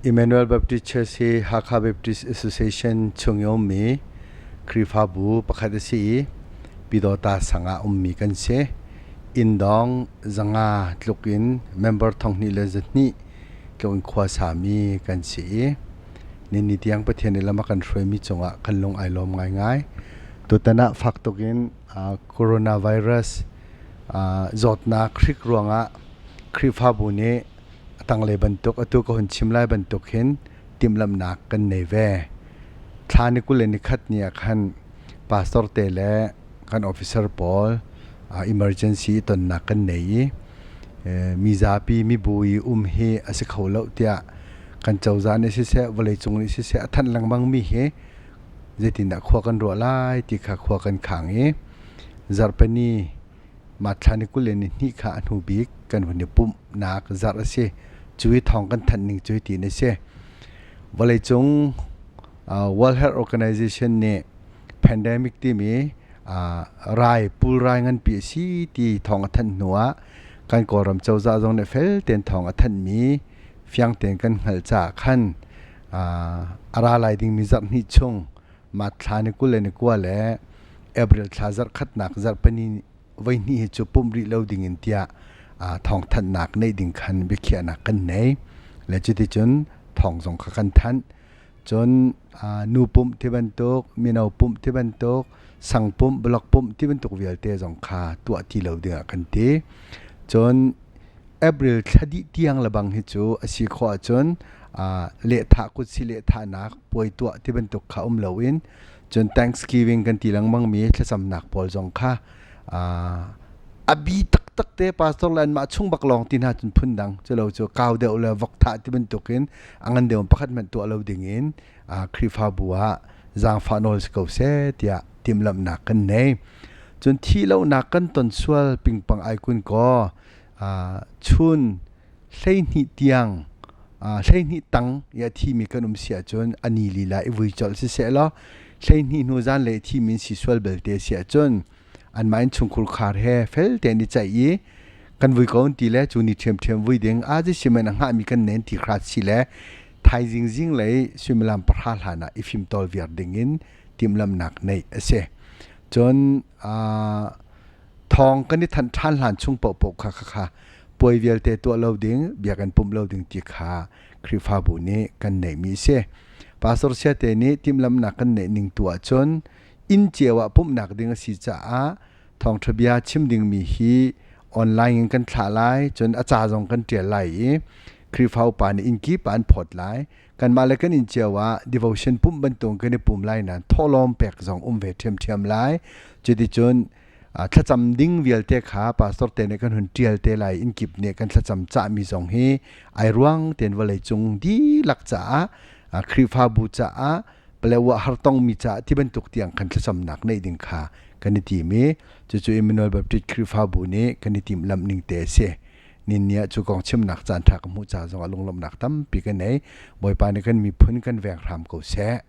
Emmanuel Baptist Church hi Hakha Baptist Association chung i ummi Khrihfabu pakhat a si i Pyidawta sang ah ummi kan si. Inndawng 500 tluk in member 2100 tluk in khua sami kan si i nini tiang Pathian nih lam a kan hruaimi cungah kan lung ai lawm ngaingai. Tutan ah fak tuk in coronavirus zawtnak hrik ruangah Khrihfabu nih a tanglei bantuk atu ka hun chim lai bantuk hin timhlamhnak kan nei ve. Thla ni 21 ni ah khan pastor te le kan officer pawl emergency tonnak kan nei i mizapi mibu i um hi a si kho lo tiah kan cozah nih siseh vawleicung nih siseh a thanh lengmang mi hi zeitindah khua kan ruah lai ti kha khua kan khang i zarhpini Mah thla ni 22 kha a hnu bik kan hun i pumhnak zarh a si. Cu i thawng kan thanh ning cu hitin a si. Vawleicung World Health Organization nih pandemic timi rai pulrai nganpi a si ti thawng a thanh hnu ah kan Kawlram cozah zong nih fel tein thawng a thanhmi fiang tein kan hngalh caah khan a ra lai dingmi zarh hnih chung mah thla ni 29 le April thla zarh khatnak zarhpini voihnih hi cu pumh rih lo ding in tiah thawngthanhnak neih ding khan biakhiahnak kan nei. Le cuticun thawng zong kha kan thanh. Cun nu pumh ti bantuk, mino pumh ti bantuk, sang pumh, block pumh ti bantuk vialte zong kha tuah ti lo ding ah kan ti. Cun April thla dih tiang lebang hi cu a si khawh ahcun lehthah kut si lehthahnak puai tuah ti bantuk kha um loin cun Thanksgiving kan ti lengmang mi thlacamnak pawl zong kha a bi taktak te pastor le anmah chung bak lawng ti hna cun phundang culo cu kau deuh le vok thah ti bantuk in a ngan deuh pakhat hmanh tuah lo ding in Khrihfabu ah zaangfah nawl si ko seh tiah timhlamhnak kan nei. Cun thih lonak kan ton sual pingpang ai kun kaw chun 12 tiang 12 tang i a thimi kan um si ahcun a ni lila i vui colh siseh law 12 hnu zanlei thimi in si sual belte si ahcun anmah innchungkhur khar he fel tein i ceih i kan vui ko ti le cu ni ṭhiamṭhiam vui ding a si simen a hngahmi kan nen ti hrat si le thaizing zinglei suimilam 10 hlan ah i fimtawl viar ding in timhlamhnak neih a si. Cun thawng kan i thanh ṭhan hlan chung paohpaoh kha kha puai vialte tuah lo ding, biakinn pumh lo ding ti kha Khrihfabu nih kan neihmi a si. Pastor Siate nih timhlamhnak kan neih ning tu ahcun inn cio ah pumhnak ding a si caah thawngṭha bia chim dingmi hi online in kan thlah lai, cun a ca zong kan ṭial lai i Khrihfa upa nih inn kip ah an phawt lai. Kanmah le kan inn cio ah devotion pumh bantuk kan i pum lai nain thawhlawm pek zong um ve ṭhiamṭhiam lai. Cuticun thlacam ding vialte kha pastor te nih kan hun ṭial te lai inn kip nih kan thlacam cahmi zong hi ai ruang tein vawlei cung dihlak caah Khrihfabu caah Palewa hartongmi caah ti bantuk tiang kan thlacamnak neih ding kha kan i tim i cucu Emmanuel Baptist Khrihfabu nih kan i timhlamh ning te a si. Ninni ah cu kong chimnak caan ṭha ka hmuh ca zongah lunglawmhnak tampi ka nei. Bawipa nih kan miphun kan veng hram ko seh.